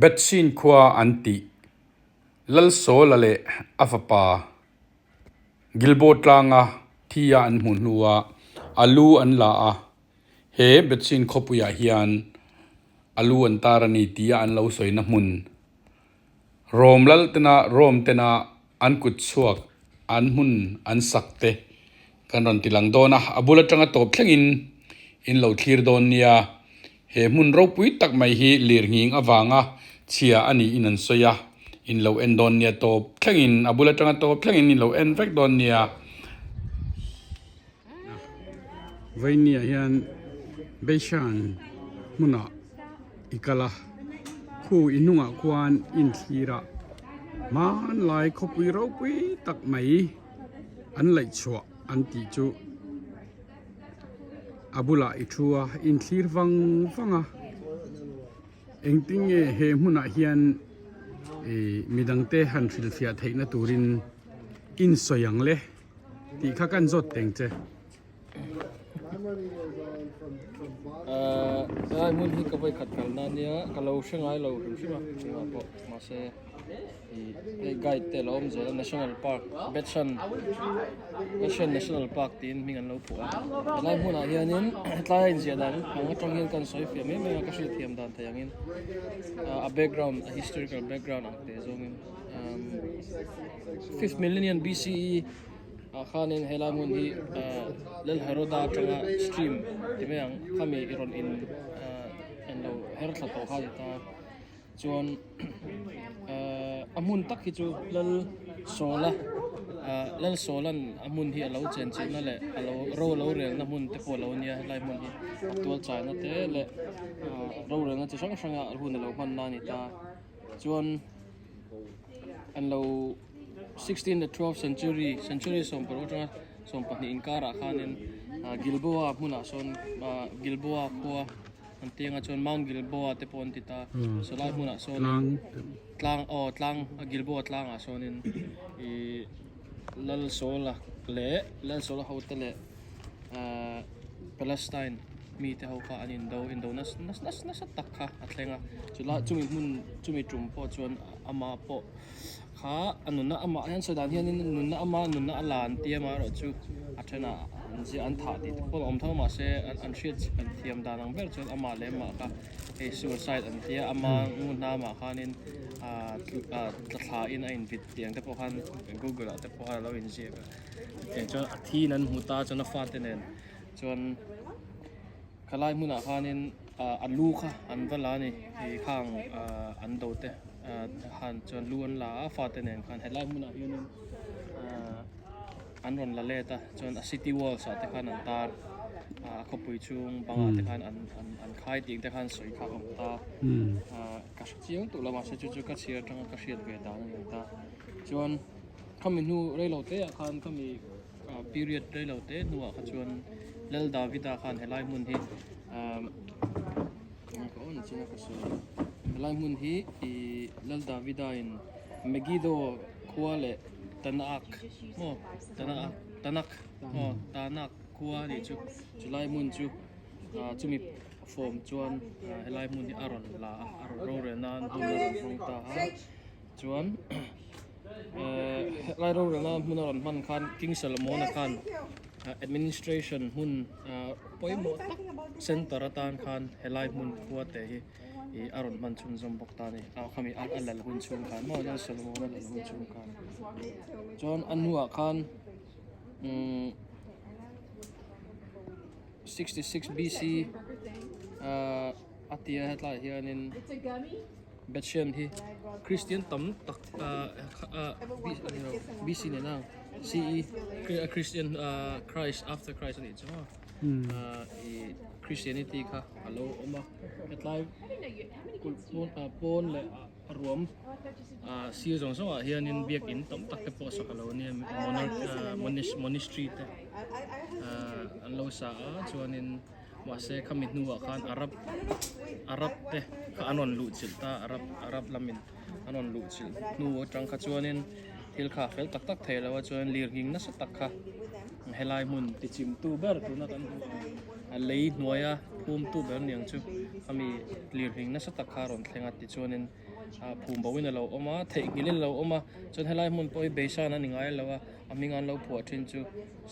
Bethshean khua an tih Lalsawla leh a fapa Gilboa tlanga thi a an hmuh hnuah a lu an la a, he Bethshean khawpuiah hian a lu an tar a ni tia an lo sawina hmun Rom lal tena Rom tena an kut chhuak an hmun an sak te kan rawn ti lang dawn a, a bul atanga tawp thlengin in lo thlir dawn nia. He hmun ropui tak mai hi lirnghing avanga chhia a niin an sawi a, in lo en dawn nia tawp thlengin a bul atanga tawp thlengin in lo en vek dawn nia. Vainia hian Beishan hmunah i kal a, khu i hnungah khuan inthlir a, hmanlai khawpui ropui tak mai an laih chhuah an tih chu a bulah i thu a, inthlir vang vang a, engtin nge he hmunah hian ih midangte han hrilhfiah theihna turin insawi ang le. Tih kha kan zawt teng che. Helai hmun hi ka vawikhat kalna ania, ka lo hre ngai lo hrim hrim a keimah pawh mahse ih hei guide te a lo awm zel a national park Bethshan Bethshan national park tiin hming an lo phuah a helai hmunah hianin hetlai a inziah dan ang atang hian kan sawi fiah mai mai a ka hriatthiam dan thei angin a background a historical background ang teh zawngin. Fifth millennium BCE ah khanin helai hmun hi Lal Heroda atanga stream ti mai ang khami i rawn in englo her thla tawh kha a ni ta chuan a hmun tak hi chu Lal Sawla Lal Sawla'n a hmun hi a lo chen chilhna leh a lo ro a lo relna hmun te pawh a lo nia helai hmun hi a tual chaina te leh rorelna chi hrang hranga hun a lo hmanna a ni ta. Chuan an lo 16 leh 12 century century sawmparuk atanga sawmpahnih inkarah khanin Gilboa hmunah sawn Gilboa khua an ti anga chuan Mount Gilboa te pawh an ti ta saw lai hmunah sawn tlang aw tlang Gilboa tlangah sawnin ih Lalsawla leh Lalsawla hote leh. Ahh Palestine mite ho kha an indo indo nasa nasa nasa tak kha a thleng a chulai chumi hmun chumi tum pawh chuan amah pawh kha a nunna amah hian sawi dan hianin nunna ama nunna a la an ti amaherawh chu a thenah an ziah an thah tih te pawh a awm tho mahse an hriat an thiam dan ang ber chuan amah leh amah kha hei suicide an tia ama ngun hnamah khanin ahh tla thlain a invit tih ang te pawh khan google ah te pawh khan a lo inziak a. Chutiang chuan a thi in an hmu ta chuan a fate nen chuan khalai hmunah khanin ah a lu kha an va la a ni ih khang ah an do te ah han chuan lu an la a fate nen khan helai hmunah hianin ah an rawn la let a chuan a city walls ah te khan an tar ah a khawpui chhung bangah te khan an an an khai tih te khan sawi kha a awm ta ah ka hre chiang tawh lo mahse chu chu ka chhiar atanga ka hriat ve dan a ni ta chuan. Khami hnu reilo te ah khan khami period reilo te hnuah kha chuan Lal Davida khan helai hmun hi helai hmun hi ih Lal Davida in Megiddo khua leh Tanak maw Tanak Tanak aw Tanak khua a nih chu chulai hmun chu chumi form chuan helai hmun hi a rawn la a a rawn rorel nan hmun a rawn hmang ta a chuan. Helai rorelna hmun a rawn hman khan King Solomon-a khan administration hmun pawimawh tak center atan khan helai hmun khua te hi ih a rawn hman chhunzawm bawk ta a ni a khami a lal hun chhung khan maw Lal Solomon-a lal hun chhung khan chuan a hnuah khan umm 66 BC ah a tia hetlaiah hianin. Bethshean hi Kristian tam tak BC nena CE Christian Christ after Christ anih chu maw ih Christianity kha a lo awm a hetlai kulh pawn leh a ruam sir zawng zawng ah hianin biakin tam tak te pawh sak a lo nia monastery te an lo sa a chuanin. Mahse khami hnuah khan Arab Arab te kha an rawn luh chilh ta Arab Arab lamin an rawn luh chilh hnu atang kha chuanin thil kha a fel tak tak thei lo a chuan lirnghing nasa tak kha helai hmun ti chimtu ber tuna kan hmuh ang a lei hnuaia. phum tu ber niang chu khami lirnghing nasa tak kha a rawn thleng a tichuanin ah phum bo in a lo awm a theihnghilh in a lo awm a chuan helai hmun pawh hi beisan a ni ngai lo a a hming an lo phuah thin chu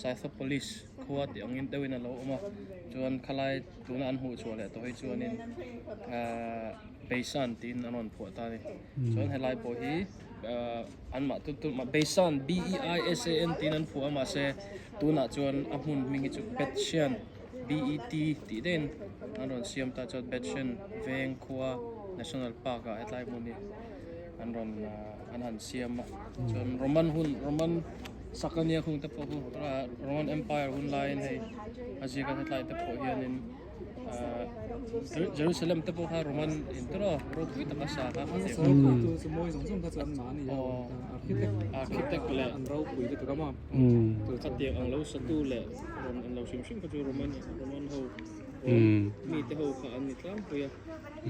Scythopolis khua tih angin deuhin a lo awm a chuan khalai tuna an hmuh chhuah leh tawh hi chuanin ahh beisan tiin an rawn phuah ta a ni chuan helai pawh hi ahh anmah tu tu beisan B E I S A N tiin an phuah a mahse tunah chuan a hmun hming hi chu Bethshean B E T tih daihin an rawn siam ta chuan Bethshean veng khua National Park ah hetlai hmun hi an rawn an han siam a chuan Roman hun Roman sak ania khung te pawh khu Roman Empire hun laiin hei a ziak a hetlai te pawh hianin ahh Jerusalem te pawh kha Roman in te rawh ropui taka sa kha aw architect leh khatiang ang lo satu leh rawn an lo hrim hrim kha chu Roman Roman ho mi te ho kha an ni tlangpui a.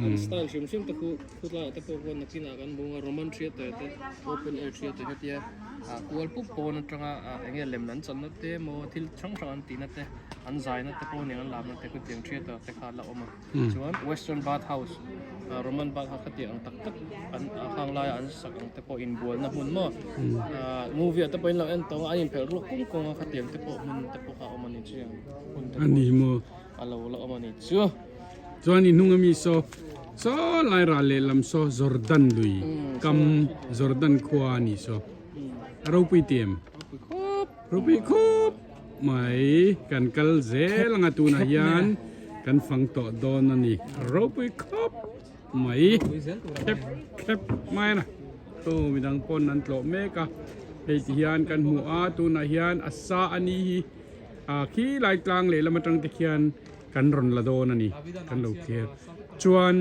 An style hrim hrim te khu khutlaiah te pawh khuan nakinah kan bung a Roman theatre te open air theatre hetia ah kual pup pawn atanga ah eng nge lem an channa te emaw thil hrang hrang an tihna te an zaina te pawh nen an lamna te khutiang theatre te kha a la awm a chuan western bath house ah Roman bath house khatiang ang tak tak an a hang laia an sak ang te pawh inbualna hmun maw ah movie ah te pawhin lo en tawng a an inphelh ruak kung kung a khatiang te pawh hmun te pawh kha a awm a ni chu hmun te pawh a lo la awm a ni chu. Chuan i hnung ami saw saw lai ral lehlam saw Jordan lui kam Jordan khua a ni saw a ropui ti em? Ropui khawp mai kan kal zel anga tunah hian kan fang tawh dawn a ni ropui khawp mai khep khep mai a na aw midang pawn an tlawh mek a hei ti hian kan hmu a tunah hian a sa a ni hi ah khi lai tlang lehlam atang te khian. Kan rawn la dawn a ni, kan lo clear. Chuan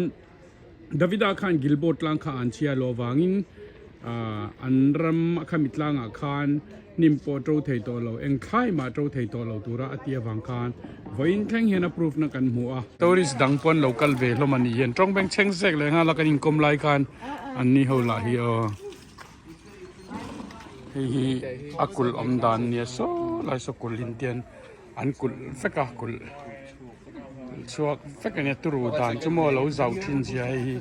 Davida khan Gilboa tlang kha an chhia loh avangin an ram a khami tlangah khan hnim pawh to thei tawh lo, eng thlai mah to thei tawh lo tura a tih avang khan vawiin thleng hian a proof na kan hmu a. Tourist dang pawh an lo kal ve hlawm a nih hian tawng beng chheng zek leh nghal a kan inkawm lai khan an ni ho lah hi aw. Hei hi a kulh awm dan nia saw lai saw kulh in tian. An kulh vek a kulh chhuak vek a nia turu dan chu maw lo zau thin zia hei hi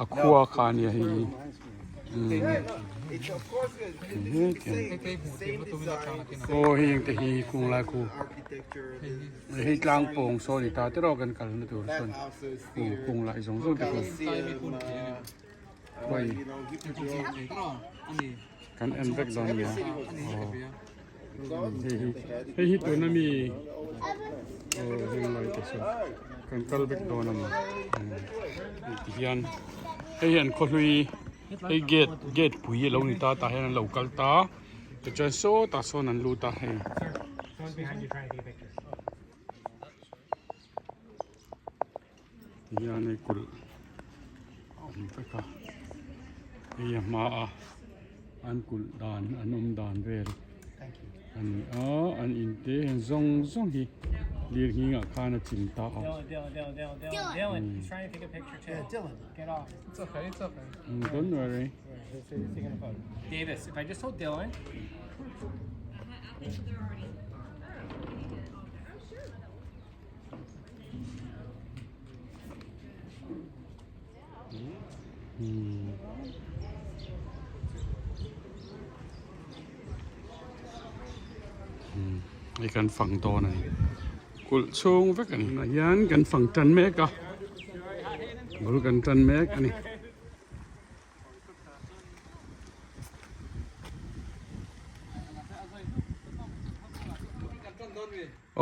a khua kha a nia hei hi aw hei ang te hi kung lai khu hei tlang pawng saw a ni ta te rawh kan kal na tur sawn kung lai zawng zawng te khu kan en vek dawn a nia aw. Hei hi tuna mi aw heng lai te saw kan kal vek dawn a ni ti hian hei hi an khawhlui hei gate gate pui a lo ni ta tah hian an lo kal ta tichuan sawtah sawn an lut a hei. Tihian hei kulh a awm vek a hei a hma a an kulh dan an awm dan vel a ni a an in te hian zawng zawng hi lir nghing ah khan a chim ta a don't worry. Hei kan fang dawn a ni kulh chhung vek a ni tunah hian kan fang tan mek a bul kan tan mek a ni.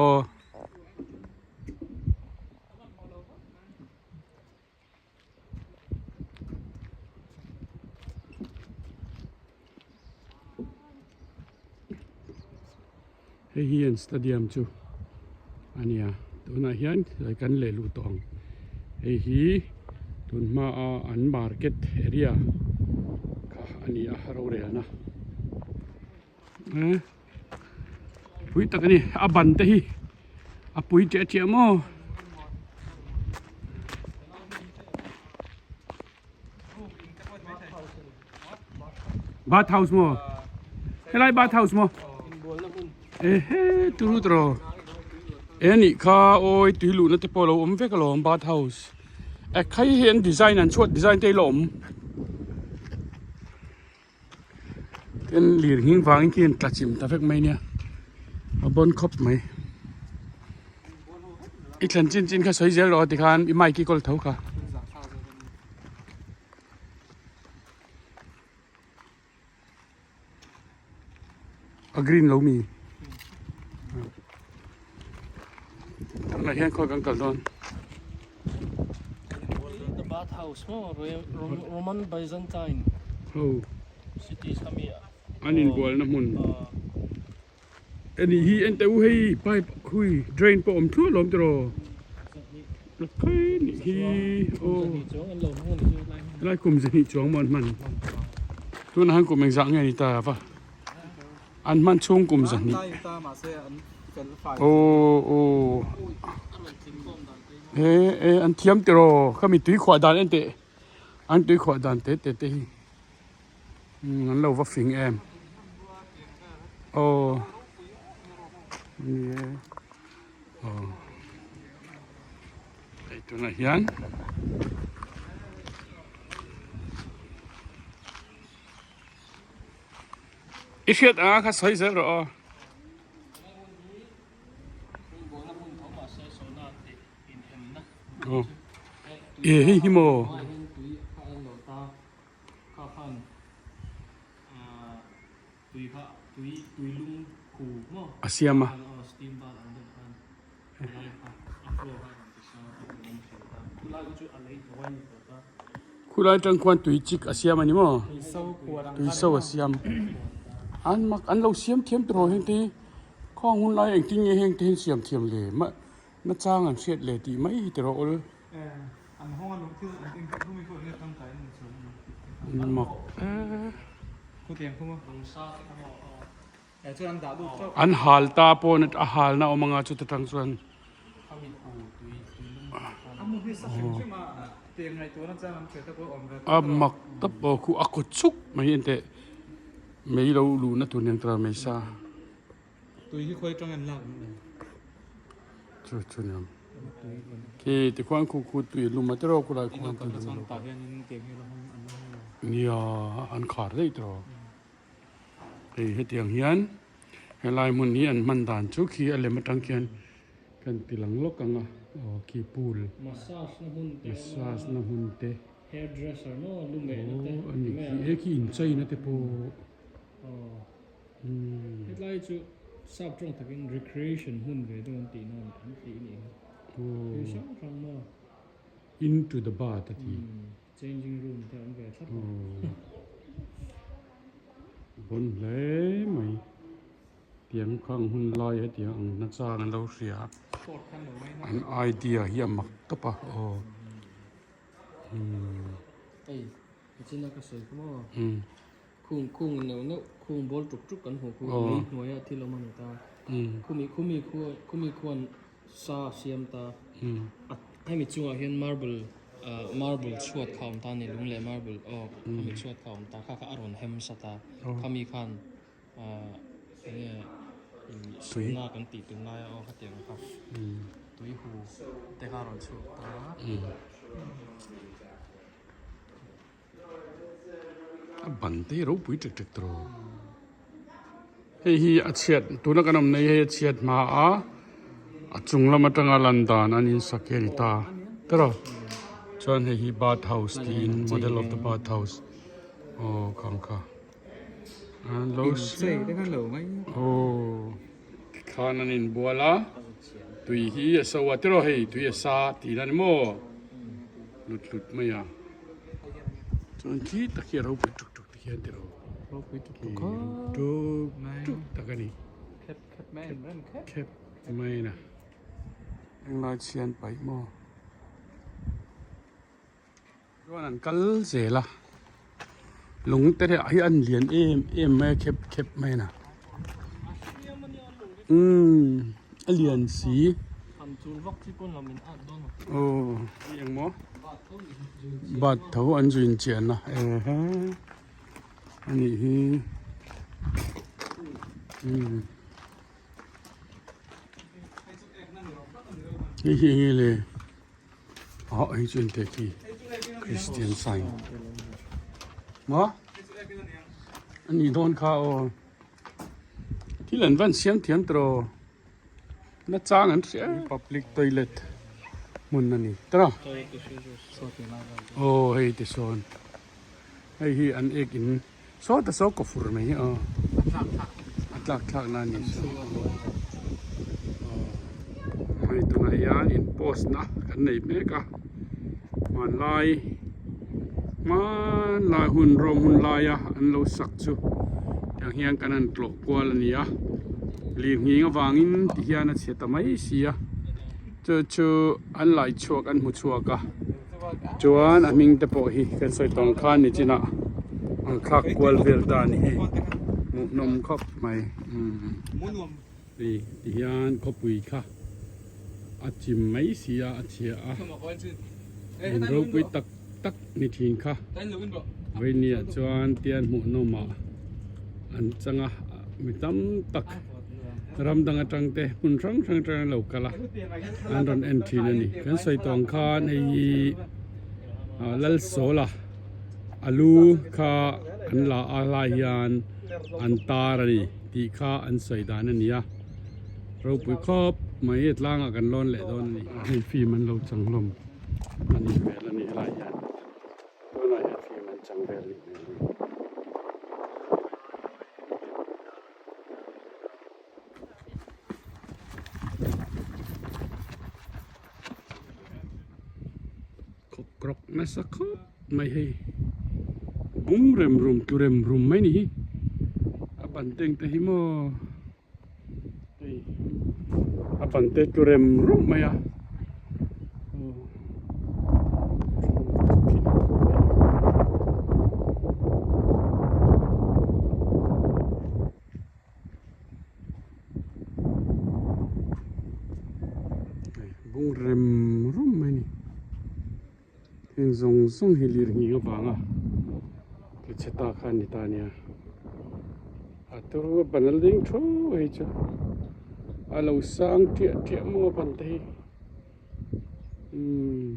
Aw. Hei hi an stadium chu a nia tunah hian kan leh luh tawh ang hei hi tun hma a an market area kha a ni a rorelna eh pui tak a ni a ban te hi a pui chiah chiah maw. Bath house maw helai bath house maw ehe turu tawh. E nih kha awi tui luhna te pawh a lo awm vek alawm bath house e khai hi an design an chhuat design te hi la awm tin lir nghing vangin khi an tla chim ta vek mai nia a bawn khawp mai i thlen chin chin kha sawi zel rawh tikhan i mic i kawl tho kha. A green lo mi tunah hian khawi kan kal dawn. The bath house maw Roman Byzantine ho cities kha mi an inbualna hmun anih hi en teh u hei pipe khui drain pawh awm thluah alawm tiraw khawi nih hi aw helai kum zahnih chuang maw an hman tunah hian kum engzah nge ni ta va an hman chhung kum zahnih aw aw he e an thiam tiraw khami tui khuah dan en teh an tui khuah dan te te te hi. Umm an lo va fing em aw ni e aw hei tunah hian i hriat anga kha sawi zel rawh aw. Aw e hei hi maw. Kha khan ah tui kha tui tui lum khu maw A siam a. Khan aw steam bath ang deuh khan lai kha a floor kha a rawn ti sang a tui a awm thin ta khulai kha chu a lei hnuai a ni tawh ta. Khulai atang khuan tui chik a siam a ni maw? Tui so khuan ang Tui so a siam. An mak an lo siam thiam tawh heng te hi khawng hun lai engtin nge heng te hi an siam thiam le mah nachang an hriat le tih mai hi tiraw awl. An hal ta pawn a halna awm anga chuta tang chuan a mak tawp aw khu a kaw chuk mai en teh mei lo luhna tur nen tura mei sa. Chu chu ni ang. Khi tikhuan khu khu tui a lum a tiraw khulai khuan tui lum a nia an khar daih tiraw hei hetiang hian helai hmun hi an hman dan chu khi a lem atang khian kan ti lang lawk ang a aw khi pool massage na hmun te aw a ni khi he khi incheina te pawh. Hetlai chu sap tawng takin recreation hmun ve dawn tih na an tih a nih hi. Thil hrang hrang maw. Into the bath a ti. Changing room te an ve thlap a. Bon hle mai. Tiang khang hun lai hetiang ang na chang an lo hria. An idea hi a mak tawp a aw. Hei, nichin a ka sawi kha maw. Khung khung neuh neuh khung ball tuk tuk kan hmuh khu lei hnuaia thil awm a ni ta. Khumi khumi khu khumi khuan sa siam ta. A hemi chungah hian marble ah marble chhuat kha a awm ta a ni lung leh marble aw khami chhuat kha a awm ta kha kha a rawn hem sat a. Khami khan ah eng nge ih suna kan tih tum laia aw khatiang kha tui hu te kha a rawn chhuak ta. A ban te hi ropui tek tek tawh hei hi a chhiat tuna kan awm nei hei a chhiat hma a a chung lam atanga lan dan an in sak hi a ni ta tiraw chuan hei hi bath house tiin model of the bath house aw khang kha an lo aw khan an inbual a tui hi a so a tiraw hei tui a sa tihna a ni maw. Lut lut mai a chuan khi tak hi a ropui tuk tuk te khian tiraw ropui tuk tuk kha tuk tuk tak a ni khep khep mai an rem khep khep mai na englai chhian paih maw chuan an kal zel a lung te reuh hi an lian em em mai a khep khep mai na umm a lian si. Aw engmaw bat tho an zu inchian a ehe anih hi umm. Hei hi enge le ah hei chu engte khi Christian sign maw a nih dawn kha aw thil an van siam thiam tawh na chang an hria public toilet hmun a ni tawh aw hei ti sawn hei hi an ek in. Saw ta saw ka fur mai hi aw a tlak thlak na ani chu aw hei tunah hian in post na kan nei mek a hmanlai hmanlai hun rawng hun laia an lo sak chu tiang hian kan han tlawh kual a ni a lirnghing avangin ti hian a chhe ta mai si a chu chu an lai chhuak an hmu chhuak a. Chuan a hming te pawh hi kan sawi tawng khan ni chinah an thlak kual vel ta a ni hi hmuhnawm khawp mai hei ti hian khawpui kha a chim mai si a a chhia a in ropui tak tak ni thin kha vawinia chuan tian hmuhnawm ah an chang a mi tam tak ram dang atang te hmun hrang hrang atang an lo kal a an rawn en thin a ni kan sawi tawng khan hei hi ah Lalsawla a lu kha an la a lai hian an tar a ni tih kha an sawi dan a ni a ropui khawp mai tlangah kan lawn leh dawn a ni hei film an lo chang hlawm a nih hmel a ni helai hian. Tunah hian film an chang vel nih hmel hi. Khawk rawk nasa khawp mai hei bung rem rum tlu rem rum mai ni hi a ban teng te hi maw hei a ban te tlu rem rum mai a. Bung rem rum mai a ni heng zawng zawng hi lir nghing avanga tlu chhe ta kha a ni ta ania a turu a ban a ding thu hei chu a lo sang tiah tiah maw a ban te hi. Umm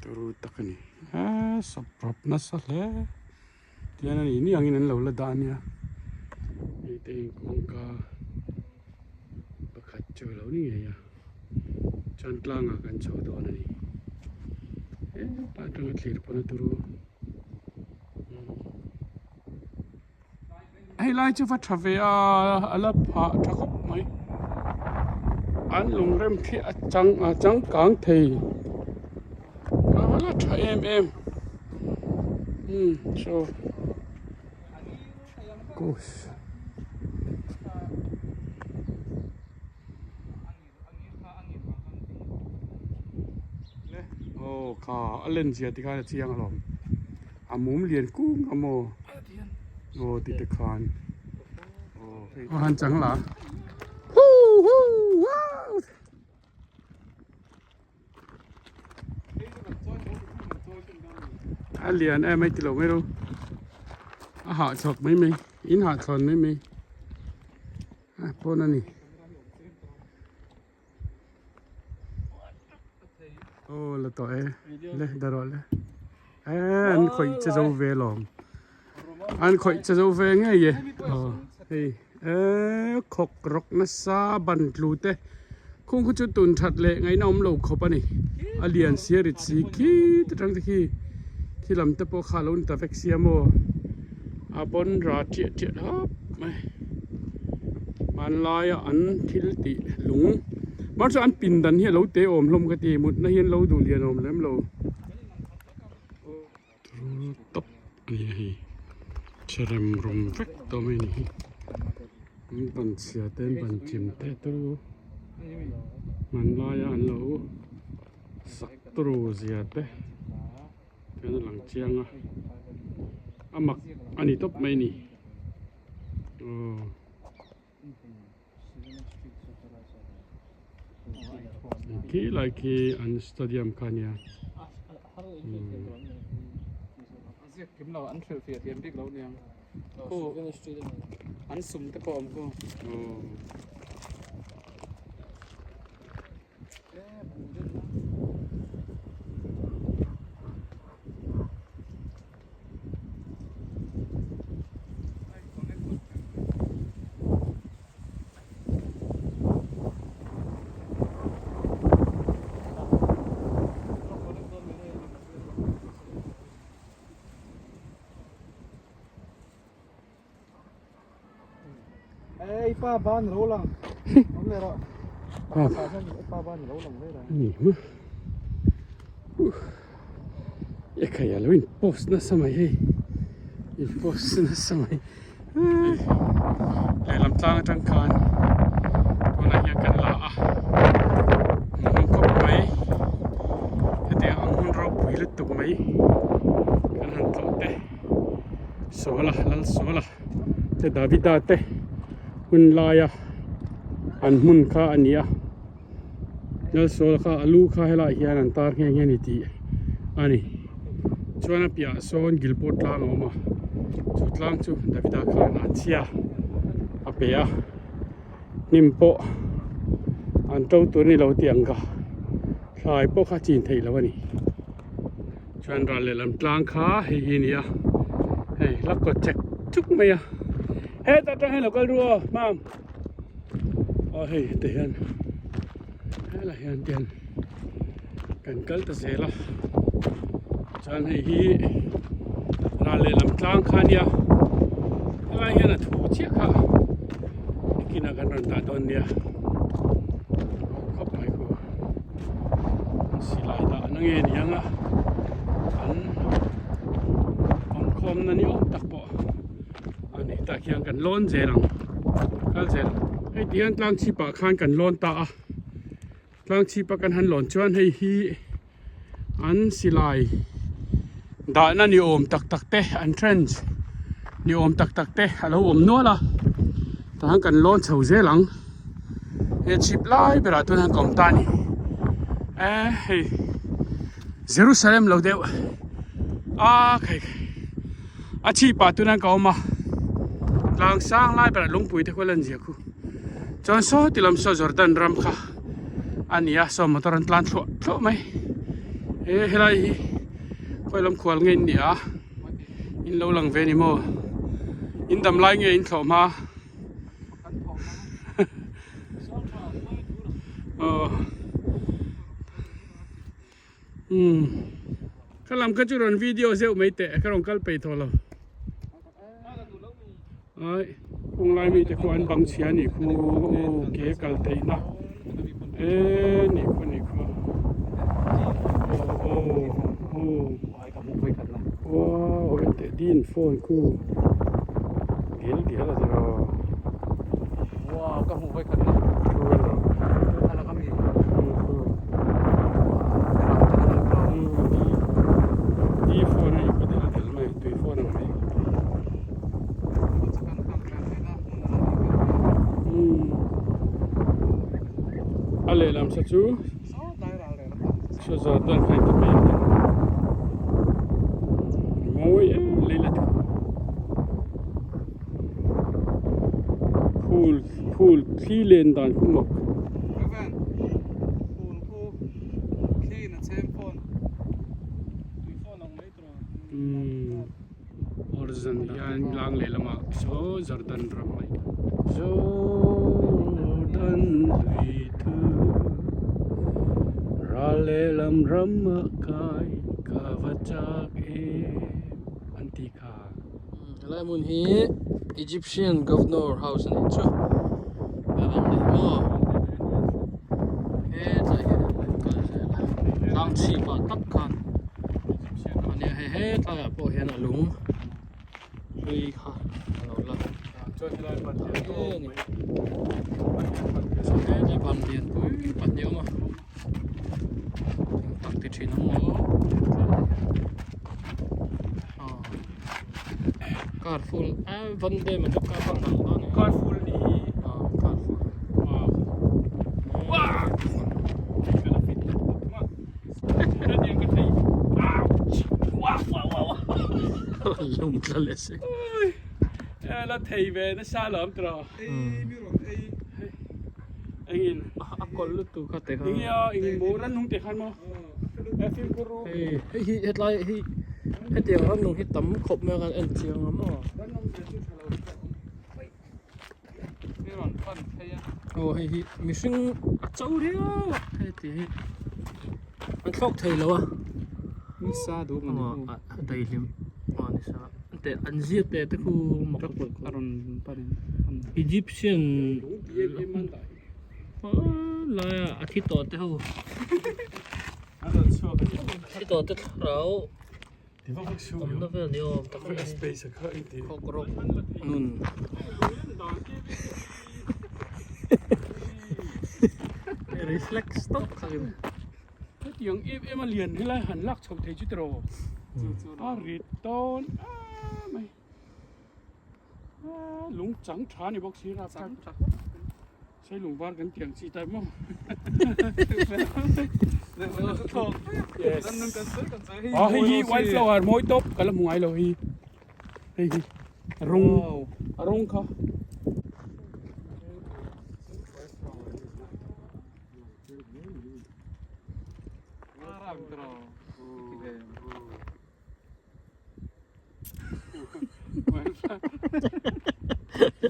turu tak a ni eee sawp rawp nasa hle tihian a ni ni angin an lo la dah a nia hei te hi kawngka pakhat chu a lo ni ngei a chuan tlangah kan chho dawn a ni hepa atanga thlir pawn a turu. Hei lai chu va tha ve a a la phah tha khawp mai an lungrem khi a chang a changkang thei a la tha em em umm saw gosh. Aw kha a len zia ti khan a chiang alawm a mum lian kung a maw aw ti te khan aw han chang la hu hu wow a lian em mai ti lo mai ro a hahchhawk mai mai in hahchhawn mai mai. A pawn a ni. Aw la tawh e le darawh le eh an khawih che zo ve lawm an khawih che zo ve ngei e aw hei eh khawk rawk nasa ban tlu te khung khu chu tun that leh ngaihna awm lo khawp a ni a lian sia rit si khi te tang te khi khi lam te pawh kha a lo ni ta vek sia maw a pawn ra tiah tiah hlawp mai. Hmanlaia an thil tih lung mahse chu an pindan hi a lo te awm hlawm ka ti mutna hi an lo duh lian awm lem lo turu tawp a ni a hei cherem rawng vek tawh mai a ni hi an ban chhia te an ban chim te turu hmanlaia an lo sak turu zia te. Chuan a lang chiang a a mak a ni tawp mai a ni aw. Khi lai khi an stadium kha a nia. I pa ban lo lang. Awm leh rawh. Pakhat ah hian i pa ban lo lang mai rawh. Ni ma. E khai a lo in post nasa mai hei. In post nasa mai. Lehlam tlang atang khan tunah hian kan la a. Hmuhnawm khawp mai. Hetiang ang hun ropui lutuk mai kan han tlawh te. Sawla Lalsawla te Davida te hun laia an hmun kha a ni a Lalsawla kha a lu kha helaiah hian an tar nghe nghe a ni tih a ni chuan a piahah sawn Gilboa tlang a awm a chu tlang chu Davida khan a chhia a pe a hnim pawh an to tur a ni lo tih ang kha thlai pawh kha chin theih loh a ni. Chuan ral lehlam tlang kha hei hi a ni a hei la kawt chek chuk mai a hetah atang hian lo kal ru aw hmang aw hei heti hian helaiah hian te hian kan kal ta zel a chuan hei hi ral lehlam tlang kha a nia helai hian a thu chiah kha nikinah kan rawn dah dawn nia khawp mai khu. Silai dah na nge ni ang a an awmkhawm na ni awm tak pawh a ni tah khian kan lawn zel ang kal zel hei ti hian tlang chhip ah khan kan lawn ta a tlang chhip a kan han lawn chuan hei hi an silai dahna ni awm tak tak te an trench ni awm tak tak te a lo awm nual a tah hian kan lawn chho zel ang he chhip lai berah chuan an kawm ta a ni eh hei Jerusalem lo deuh a khai a chhip ah tuna ka awm a tlang sang lai berah lungpui te khual an zia khu chuan saw ti lam saw Jordan ram kha a ni a saw motor an tlan thluah thluah mai he helai hi khawi lam khual nge in ni a in lo lang ve a ni maw in dam lai nge in thlawh hma. Umm ka lam kha chu rawn video zeuh mai teh ka rawn kal peih tawh lo ai kawng lai mi te khu an bang chhia a nih khu aw ke kal theih na e nih khu nih khu aw aw. Wow enteh din phone khu dial dial a zir aw. Wow ka hmuh vawi khat na. Thlalak a mi. Di phone a i del del mai tui phone ang mai. A lehlam sa chu. Saw Jordan kha inti mai ang mawi em lei la thu phul phul thli len dan khu mak umm Jordan hian tlang lehlamah saw Jordan ram mai Jordan lui thu ral lehlam ramah kai ka va chak em an tih kha. Helai hmun hi Egyptian Governor House a nih chu a lang leh maw hetlai hi an kal zel a tlang chhip ah tak khan a nia hei hetlaiah pawh hian a lung hlui kha a lo la hle a ni hetlai ban lian pui pahnih a awm a eng tak ti thin ang maw car full a van dam a car bang ang dawn a car full ni hi car full wow Lung tla leh si. La thei ve nasa lawm tawh. Engin a kawlh lutuk kha te kha. Enge a engin maw rannung te khan maw. Hei hei hi hetlai hi hetiang rannung hi tam khawp mai a kan en chiang a maw. Aw hei hi mihring a cho riau a hei ti hi an thlawk thei lo a nisa duh a daihlim aw nisa. teh an ziak teh te khu mak a rawn pan Egyptian laia a thi tawh te ho thi tawh te thlarau awmna vel ni awm tak a ni khawkrawk nun reflex tawp khakin. Hetiang em em a lian helai han lak chho thei chu tiraw a rit dawn em mai lung chang tha ni bawk si rap thlak sei lung var kan tiang chi tai maw yes a hei hi wild flower mawi tawp ka la hmu ngai lo hei hei hi a rawng a rawng kha.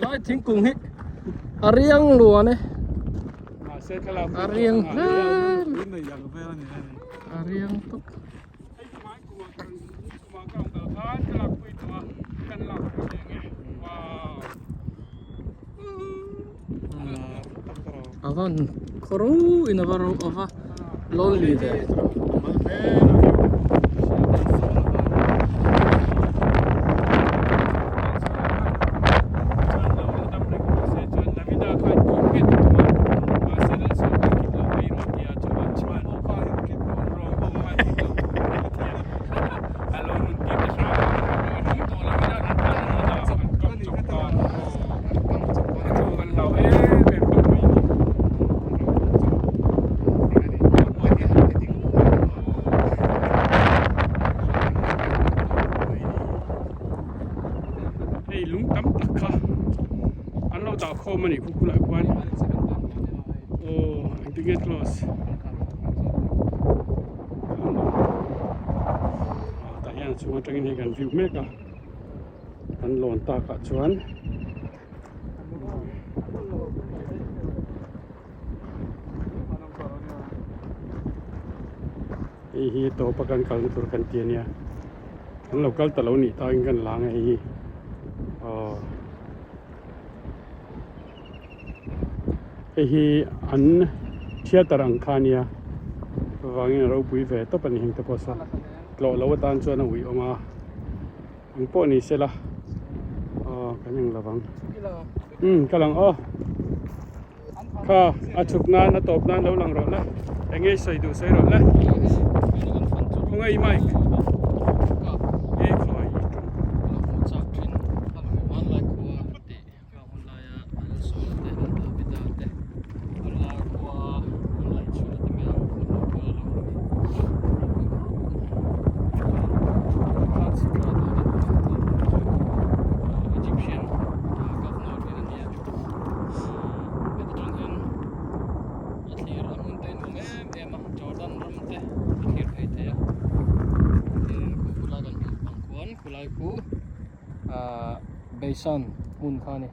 Lai thingkung hi a riang luan e a riang hle a riang tawp. A van khaw ro in a va ro a va lonely ve. Hei lung tam tak kha an lo dah khawm a nih khu khulai khuan aw engtin nge close tah hian a chhung atangin hei kan view mek a kan lawn takah chuan hei hi tawpa kan kalna tur kan ti ania kan lo kal ta lo nih takin kan lang a hei hi aw hei hi an theatre ang kha ania chuvangin a ropui ve tawp a ni heng te pawh saw tlawh loh atan chuan a ui awm a eng pawh ni sela aw kan eng lovang umm ka lang aw kha a chhuk nan a tawp nan lo lang rawh le eng nge i sawi duh sawi rawh le khawnge i mic e khawi i tum. Ka hun laia an sawl te an Davida te an la khua an laih chhuah te mai ang hun ho pawh a lo awm hi ropui khawp mai kha chhipla dawn a chu Egyptian governor thin a nia heta tang hian a thlir a hmun te a nuam em em a Jordan ram te a thlir phei thei a tin khu khulai kan hmuh ang khuan khulai khu ahh Beisan hmun kha a ni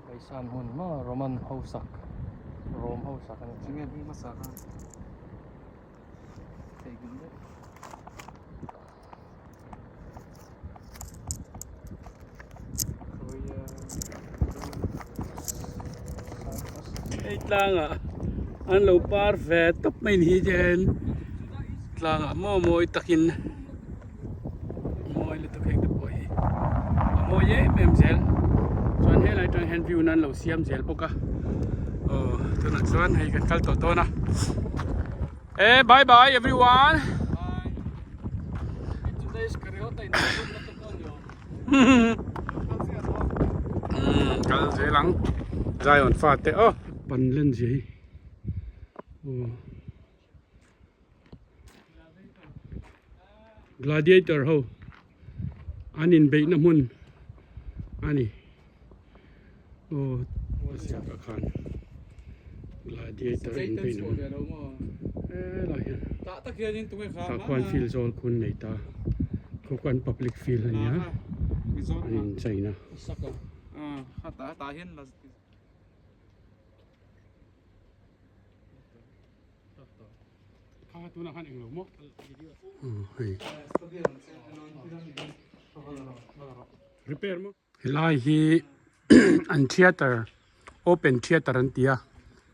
Beisan hmun maw Roman ho sak Rome ho sak a ni. Enge hming hmasa kha theihnghilh daih. Hei tlangah an lo par ve tawp mai ni hi chuan tlangah maw mawi takin. Mawi lutuk heng te pawh hi a mawi em em zel chuan helai atang hian view nan lo siam zel bawk a aw tunah chuan hei kan kal tawh dawn a e bye bye everyone kal zel ang Zion fa te aw pan len zia hi aw. Gladiator ho an inbeihna hmun a ni aw a ziakah khan gladiator inbeihna hmun helai hian tah khuan field zawl khu an nei ta khu khuan public field a ni a an incheina. Kha tunah khan englo maw hei. Repair maw? Helai hi an theatre open theatre an ti a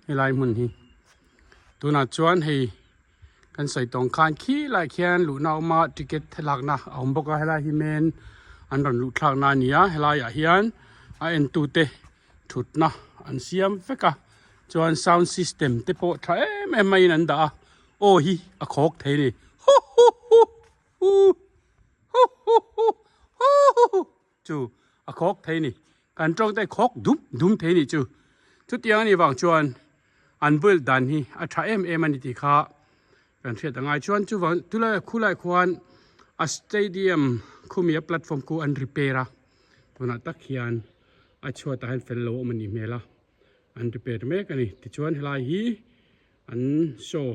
helai hmun hi tunah chuan hei kan sawi tawng khan khi lai khian luhna a awm a ticket lakna a awm bawk a helai hi main an rawn luh thlakna a ni a helaiah hian a entute thutna an siam vek a chuan sound system te pawh tha em em maiin an dah a aw hi a khawk thei a ni huhuhu hu huhuhu huhuhu chu a khawk thei a ni kan tawng te khawk dum dum thei a ni chu chutiang a nih vang chuan an build dan hi a tha em em a ni tih kha kan hriat a ngai chuan chuvang tulai khulai khuan a stadium khumi a platform khu an repair a tunah tak hian a chhuatah hian fel lo a awm a nih hmel a an repair mek a ni tichuan helai hi an show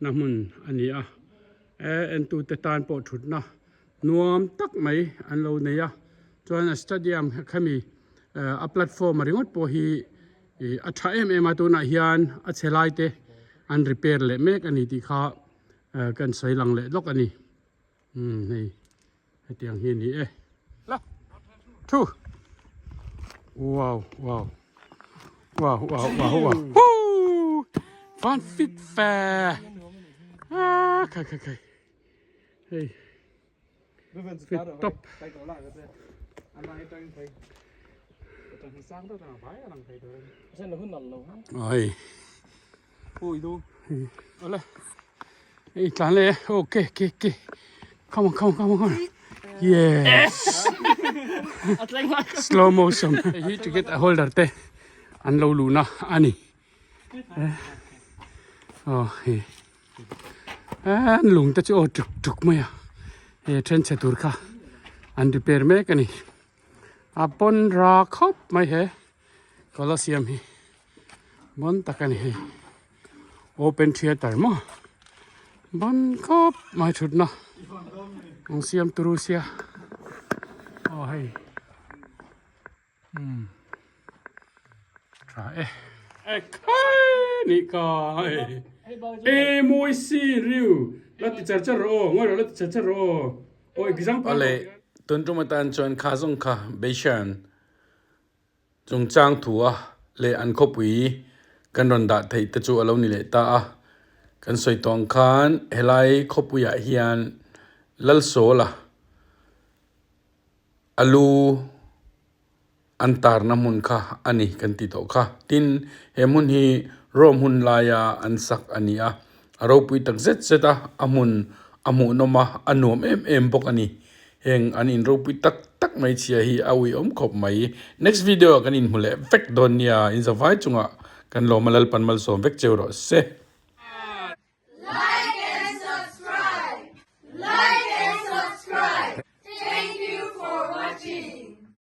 na hmun a ni a e entute tan pawh thutna nuam tak mai an lo nei a chuan a stadium khami a platform a ringawt pawh hi ih a tha em em a tunah hian a chhe lai te an repair leh mek a ni tih kha kan sawi lang leh lawk a ni umm hei hetiang hi a ni e la thu wow wow wow wow wow wow hoo van fit fe ah khai khai khai hei fit top oi Ole. Ei tlan le. Okay, okay, okay. Come on, come on, come on, come on. Yes. Slow motion. Hi ticket a holder te an lo lu na ani. Oh, hi. An lung te chu o tuk tuk mai a. He then che tur kha an repair mek ani. A pon ra khop mai he. Colosseum hi bon tak a ni hei open theatre maw ban khawp mai thutna an siam turu sia aw hei umm tha e ekhai nih ka hei e mawi si riu la ti char char rawh aw ngawi rawh la ti char char rawh aw aw example Awle tun tum atan chuan kha zawng kha Beishan Chungchang thua leh an khawpui kan rawn dah theih te chu a lo ni leh ta a. Kan sawi tawh ang khan helai khawpuiah hian Lalsawla a lu an tarna hmun kha a ni kan ti tawh kha. Tin, he hmun hi Rome hun laia an sak a ni a, a ropui tak zet zet a, a hmun a hmuhnawm a, a nuam em em bawk a ni. Heng an in ropui tak tak mai chhia hi a uiawm khawp mai. Next video ah kan inhmu leh vek dawn nia, in zavai chungah kan lawm a Lalpan malsawm vek cheu rawh se.